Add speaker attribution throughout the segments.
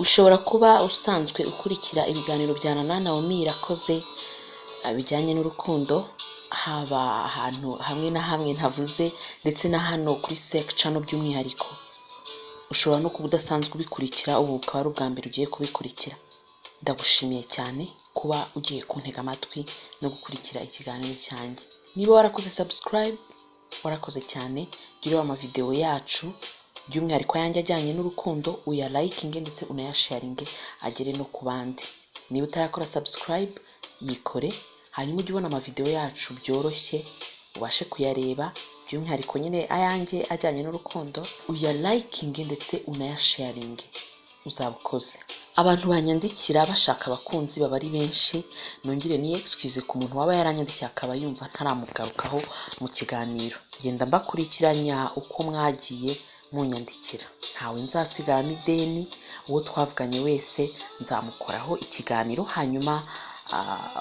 Speaker 1: Ushobora kuba usanzwe ukurikira ibiganiro bya Nana Naomi Irakoze bijyanye n'urukundo, haba ahantu hamwe na hamwe ntavuze, ndetse na hano kuri Sec Channel by'umwihariko. Ushobora no kuba udasanzwe ubikurikira, ubu bukaba ari ubwa mbere ugiye kubikurikira. Ndagushimiye cyane kuba ugiye kuntega amatwi no gukurikira ikiganiro cyanjye. Niba warakoze subscribe, warakoze cyane. Jya ureba amavideo yacu, by'umwihariko ayanjye ajyanye n'urukundo, uyalikinge ndetse unayasharinge agere no ku bandi. Niba utarakora subscribe, yikore, hanyuma ujye ubona amavideo yacu byoroshye, ubashe kuyareba, by'umwihariko nyine ayanjye ajyanye n'urukundo, uyalikinge ndetse unayasharinge, uzaba ukoze. Abantu banyandikira bashaka abakunzi baba ari benshi. Nongere ni excuse ku muntu waba yaranyandikiye akaba yumva ntaramugarukaho mu kiganiro. Genda mbakurikiranya uko mwagiye munyandikira, ntawe nzasigaramo ideni. Uwo twavuganye wese nzamukoraho ikiganiro. Hanyuma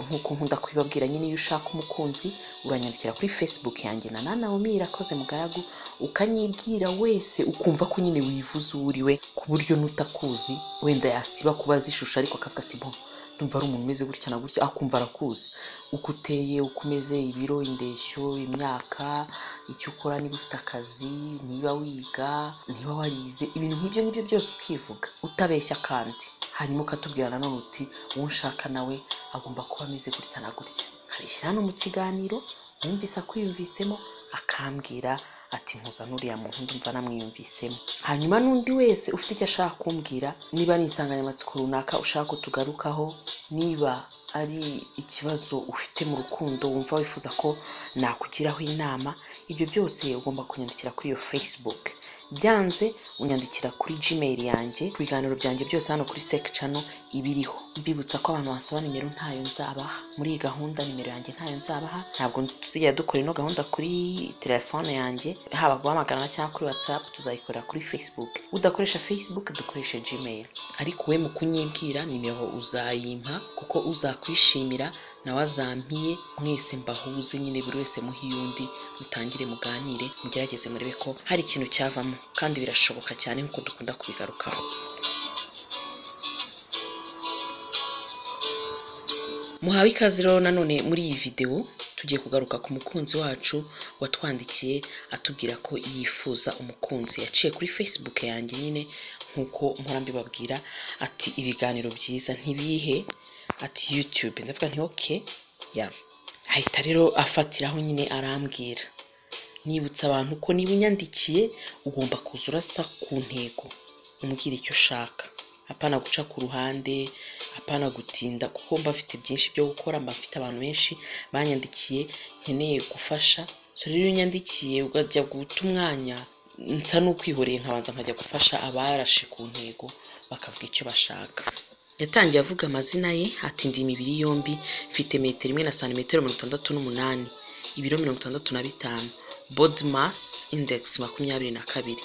Speaker 1: nk'uko nkunda kubibabwira nyine, iyo ushaka umukunzi uranyandikira kuri Facebook yanjye Nana Naomi Irakoze Mugaragu, ukanyibwira wese, ukumva ko nyine wivuze uwo uriwe, ku buryo n'utakuzi wenda yasiba kubaza ishusho, ariko akavuga ati: "Bon, ndumva ari umuntu umeze gutya na gutya," akumva arakuzi, uko uteye, uko umeze, ibiro, indeshyo, imyaka, icyo ukora, niba ufite akazi, niba wiga, niba warize, ibintu nk'ibyo ngibyo byose ukivuga utabeshya kandi. Hanyuma ukatubwira nanone uti: "Uwo nshaka nawe agomba kuba ameze gutya na gutya," nkabishyira hano mu kiganiro. Wumvise akwiyumvisemo akambwira ati: "Mpuza n'uriya muntu, ndumva namwiyumvisemo." Hanyuma n'undi wese ufite icyo ashaka kumbwira, niba ari insanganyamatsiko runaka ushaka ko tugarukaho, niba ari ikibazo ufite mu rukundo wumva wifuza ko nakugiraho inama, ibyo byose ugomba kunyandikira kuri iyo Facebook. Byanze, unyandikira kuri Gmail yanjye. Ku biganiro byanjye byose hano kuri Sec Channel ibiriho. Mbibutsa ko abantu basaba nimero ntayo nzabaha muri iyi gahunda. Nimero yanjye ntayo nzabaha, ntabwo tuzigera dukora ino gahunda kuri telefone yanjye, haba guhamagarana cyangwa kuri WhatsApp. Tuzayikorera kuri Facebook. Udakoresha Facebook, dukoreshe Gmail. Ariko we mu kunyibwira, nimero uzayimpa, kuko uzakwishimira nawe azampiye. Mwese mbahuze nyine, buri wese muhe iy'undi, mutangire muganire, mugerageze murebe ko hari ikintu cyavamo, kandi birashoboka cyane nk'uko dukunda kubigarukaho. Muhawe ikaze rero nanone muri iyi videwo. Tugiye kugaruka ku mukunzi wacu watwandikiye atubwira ko yifuza umukunzi. Yaciye kuri Facebook yanjye nyine nk'uko mpora mbibabwira. Ati: "Ibiganiro byiza ntibihe?" Ati: "YouTube." Ndavuga nti: "Okay." Ya, ahita rero afatiraho nyine arambwira. Nibutsa abantu ko niba unyandikiye ugomba kuza urasa ku ntego, umbwira icyo ushaka, apana guca ku ruhande, apana gutinda, kuko mba mfite byinshi byo gukora, mba mfite abantu benshi banyandikiye nkeneye gufasha. So rero iyo unyandikiye ukajya guta umwanya, nsa n'ukwihoreye, nkabanza nkajya gufasha abarashe ku ntego bakavuga icyo bashaka. Yatangiye avuga amazina ye, ati: "Ndi imibiri yombi, mfite metero 1 na santimetero 68, ibiro 65, body mass index 22,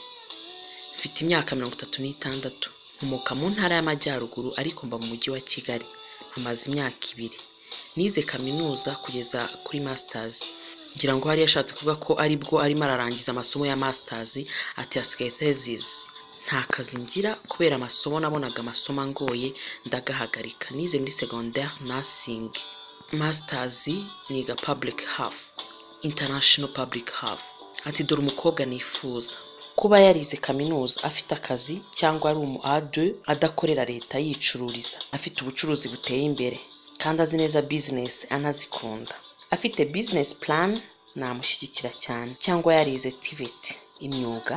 Speaker 1: mfite imyaka 36, nkomoka mu Ntara y'Amajyaruguru ariko mba mu Mujyi wa Kigali, hamaze imyaka 2. Nize kaminuza kugeza kuri masters." Ngira ngo hari yashatse kuvuga ko aribwo arimo ararangiza amasomo ya masters, ati hasigaye thesis. "Nta kazi ngira kubera amasomo, nabonaga amasomo angoye ndagahagarika. Nize muri secondaire nursing, masters niga public health, international public health." Ati: "Dore umukobwa nifuza: kuba yarize kaminuza, afite akazi cyangwa ari umu A2, adakorera leta, yicururiza, afite ubucuruzi buteye imbere kandi azi neza business, anazikunda, afite business plan namushyigikira cyane, cyangwa yarize TVET, imyuga,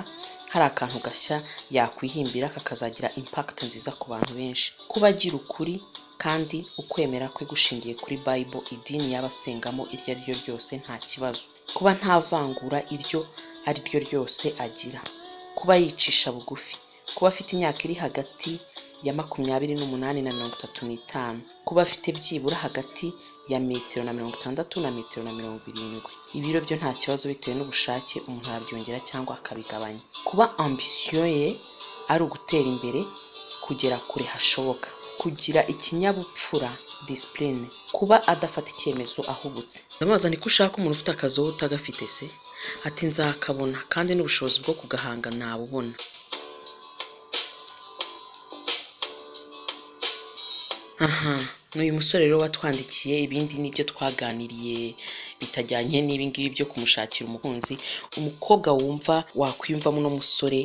Speaker 1: hari akantu gashya yakwihimbira kakazagira impact nziza ku bantu benshi. Kuba agira ukuri kandi ukwemera kwe gushingiye kuri Bible, idini yaba asengamo iryo ari ryo ryose nta kibazo. Kuba nta vangura iryo ari ryo ryose agira. Kuba yicisha bugufi. Kuba afite imyaka iri hagati ya 28 na 35. Kuba afite byibura hagati ya metero na 60 na metero na 70. Ibiro byo nta kibazo, bitewe n'ubushake umuntu arabyongera cyangwa akabigabanya. Kuba ambition ye ari ugutera imbere, kugera kure hashoboka. Kugira ikinyabupfura, discipline. Kuba adafata icyemezo ahubutse." Ndamubaza niko: "Ushaka umuntu ufite akazi, wowe utagafite se?" Ati: "Nzakabona, kandi n'ubushobozi bwo kugahanga nabubona." Aha n'uyu musore rero watwandikiye, ibindi nibyo twaganiriye bitajyanye n'ibi ngibi byo kumushakira umukunzi. Umukobwa wumva wakwiyumvamo uno musore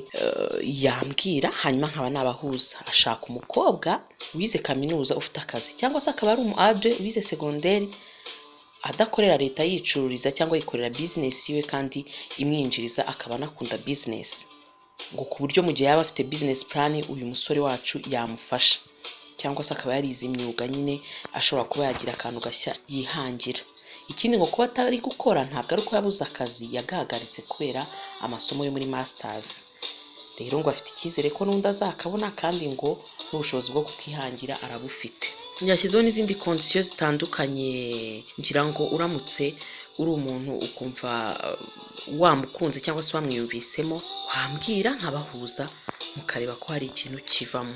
Speaker 1: yambwira, hanyuma nkaba nabahuza. Ashaka umukobwa wize kaminuza ufite akazi, cyangwa se akaba ari umu A2 wize segonderi, adakorera leta, yicururiza cyangwa yikorera bizinesi yiwe kandi imwinjiriza, akaba anakunda bizinesi, ngo ku buryo mu gihe yaba afite business plan uyu musore wacu yamufasha, cyangwa se akaba yarize imyuga nyine ashobora kuba yagira akantu gashya yihangira. Ikindi ngo kuba atari gukora ntabwo ari uko yabuze akazi, yagahagaritse kubera amasomo yo muri masters. Rero ngo afite icyizere ko n'undi azakabona, kandi ngo n'ubushobozi bwo kukihangira arabufite. Yashyizeho n'izindi conditions zitandukanye. Ngira ngo uramutse uri umuntu ukumva wamukunze cyangwa se wamwiyumvisemo, wambwira nkabahuza, mukareba ko hari ikintu kivamo,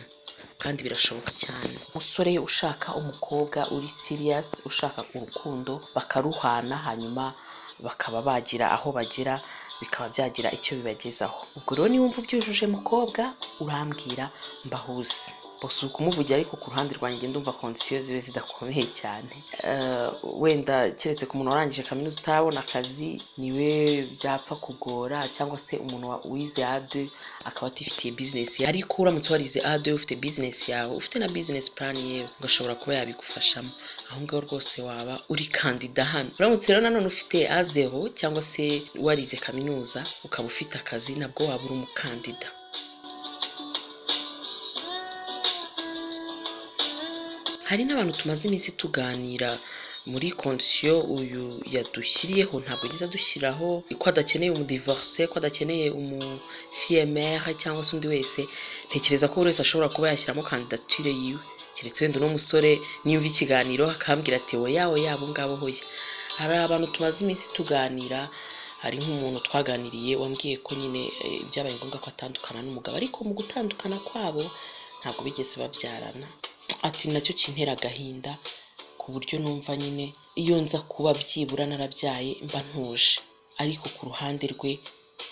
Speaker 1: kandi birashoboka cyane. Umusore ushaka umukobwa uri serious, ushaka urukundo, bakaruhana, hanyuma bakaba bagira aho bagera, bikaba byagira icyo bibagezaho. Ubwo rero niba wumva ubyujuje mukobwa, urambwira mbahuze. Bose uri kumuvugira, ariko ku ruhande rwanjye ndumva conditions zibe zidakomeye cyane. Wenda keretse ku muntu warangije kaminuza utarabona akazi, niwe byapfa kugora, cyangwa se umuntu wize A2 akaba atifitiye business. Ariko uramutse warize A2 ufite business yawe, ufite na business plan yewe, ugashobora kuba yabigufashamo, aho ngaho rwose waba uri kandida hano. Uramutse rero nanone ufite A0 cyangwa se warize kaminuza ukaba ufite akazi, nabwo waba uri umukandida. Hari n'abantu tumaze iminsi tuganira muri condition uyu yadushyiriyeho. Ntabwo yigeze adushyiraho ko adakeneye umudivorce, ko adakeneye umufille-mère cyangwa se undi wese. Ntekereza ko buri wese ashobora kuba yashyiramo kandidatire yiwe, keretse wenda uno musore niyumva ikiganiro akambwira ati oya oya, abo ngabo hoya. Hari abantu tumaze iminsi tuganira, hari nk'umuntu twaganiriye wambwiye ko nyine byabaye ngombwa ko atandukana n'umugabo, ariko mu gutandukana kwabo ntabwo bigeze babyarana. Ati nacyo kintera agahinda ku buryo numva nyine iyo nza kuba byibura narabyaye mba ntuje. Ariko ku ruhande rwe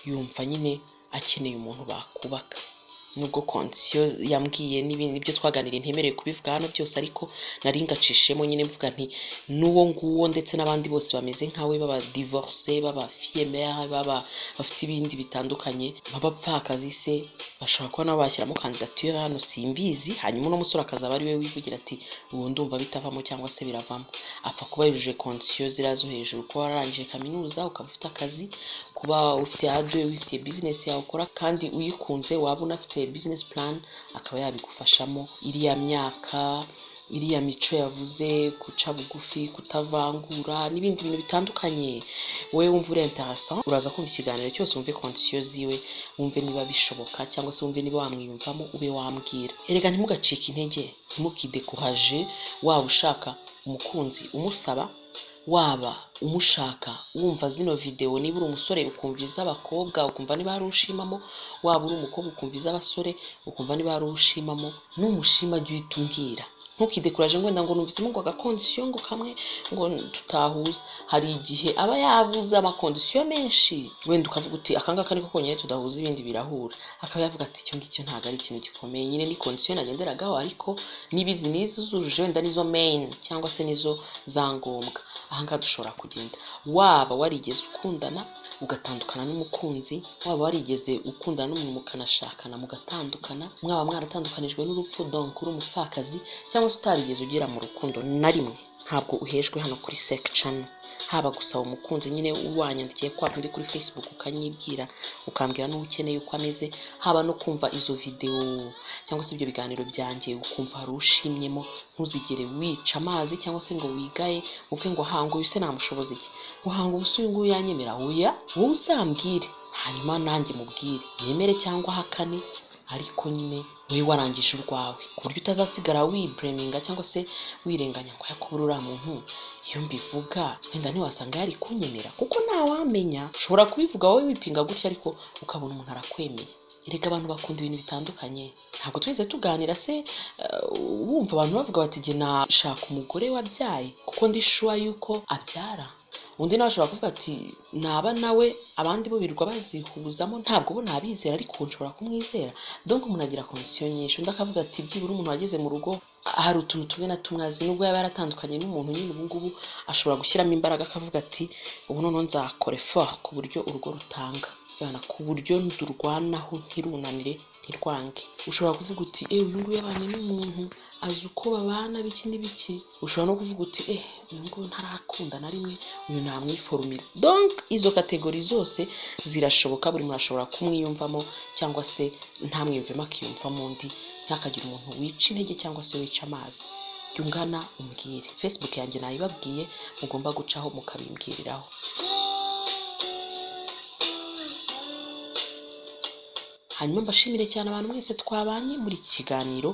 Speaker 1: yumva nyine akeneye umuntu bakubaka, nubwo condition yambwiye n'ibindi byo twaganiriye ntemerewe kubivuga hano byose, ariko nari ngacishemo nyine mvuga nti n'uwo nguwo ndetse n'abandi bose bameze nkawe, baba divorce, baba fille-mère, baba bafite ibindi bitandukanye, b'abapfakazi se, bashobora kuba nabo bashyiramo kandidatire hano, simbizi. Hanyuma uno musore akazaba ari we wivugira ati ubu ndumva bitavamo cyangwa se biravamo. Apfa kuba yujuje condition ziriya zo hejuru: kuba wararangije kaminuza ukaba ufite akazi, kuba ufite A2, wifitiye business yawe ukora kandi uyikunze, waba unafite business plan akaba yabigufashamo, iriya myaka, iriya mico yavuze, guca bugufi, kutavangura n'ibindi bintu bitandukanye. Wowe wumva uri intéressé, uraza kumva ikiganiro cyose, wumve condition ziwe, wumve niba bishoboka cyangwa se wumve niba wamwiyumvamo, ube wambwira. Erega ntimugacike intege, ntimukidécourage. Waba ushaka umukunzi umusaba, waba umushaka wumva zino video, niba uri umusore ukumva iz'abakobwa ukumva niba hari ushimamo, waba uri umukobwa ukumva iz'abasore ukumva niba hari ushimamo, numushima jya uhita umbwira. Ntukidécourage ngo wenda ngo numvisemo ngo agacondition ngo kamwe ngo tutahuza. Hari igihe aba yavuze amaconditions menshi, wenda ukavuga uti aka ngaka niko konyine tudahuza, ibindi birahura. Akaba yavuga ati icyo ngicyo ntabwo ari ikintu gikomeye nyine, ni condition nagenderagaho, ariko niba izi n'izi zujuje, wenda nizo main cyangwa se nizo za ngombwa, aha ngaha dushobora kugenda. Waba warigeze ukundana ugatandukana n'umukunzi, waba warigeze ukundana n'umuntu mukanashakana mugatandukana, mwaba mwaratandukanijwe n'urupfu, donc uri umupfakazi, cyangwa se utarigeze ugera mu rukundo na rimwe, ntabwo uhejwe hano kuri Sek Channel. Haba gusaba umukunzi nyine wanyandikiye kwa kundi kuri Facebook ukanyibwira, ukambwira n'uwo ukeneye uko ameze, haba no kumva izo video cyangwa se ibyo biganiro byanjye ukumva hari ushimyemo, ntuzigere wica amazi cyangwa se ngo wigaye uvuge ngo hanga uyu se namushoboza iki, ngo hanga ubu se uyu nguyu yanyemera. Oya, wowe uzambwire, hanyuma nanjye mubwire yemere cyangwa ahakane, ariko nyine wowe warangije urwawe, ku buryo utazasigara wiblaminga cyangwa se wirenganya ngo yakubura uriya muntu, iyo mbivuga wenda ntiwasanga yari kunyemera, kuko ntawamenya. Ushobora kubivuga wowe wipinga gutya, ariko ukabona umuntu arakwemeye. Erega abantu bakunda ibintu bitandukanye. Ntabwo twese tuganira se wumva abantu bavuga bati jye nashaka umugore wabyaye kuko ndi sure yuko abyara. Undi nawe ashobora kuvuga ati naba nawe abandi bo birirwa bazihuzamo, ntabwo bo nabizera ariko nshobora kumwizera. Donc umuntu agira condition nyinshi. Undi akavuga ati byibura umuntu wageze mu rugo hari utuntu tumwe na tumwe azi, nubwo yaba yaratandukanye n'umuntu nyine ubu ngubu ashobora gushyiramo imbaraga akavuga ati ubu noneho nzakora effort ku buryo urugo rutanga, ku buryo ndurwanaho ntirunanire ntirwange. Ushobora kuvuga uti uyu nguyu yabanye n'umuntu azi uko babana biki n'ibiki. Ushobora no kuvuga uti uyu nguyu ntarakunda na rimwe, uyu namwiforumira. Donc izo kategori zose zirashoboka, buri muntu ashobora kumwiyumvamo cyangwa se ntamwiyumvemo akiyumvamo undi, ntihakagire umuntu wica intege cyangwa se wica amazi. Jya ungana umbwire. Facebook yanjye nayibabwiye, mugomba gucaho mukabimbwiriraho. Hanyuma mbashimire cyane abantu mwese twabanye muri iki kiganiro.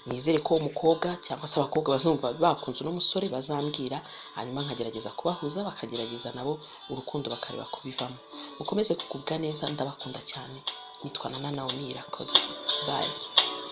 Speaker 1: Nizere ko umukobwa cyangwa se abakobwa bazumva bakunze uno musore bazambwira, hanyuma nkagerageza kubahuza, bakagerageza nabo urukundo bakareba ko bivamo. Mukomeze kugubwa neza, ndabakunda cyane. Nitwa Nana Naomi Irakoze. Bye.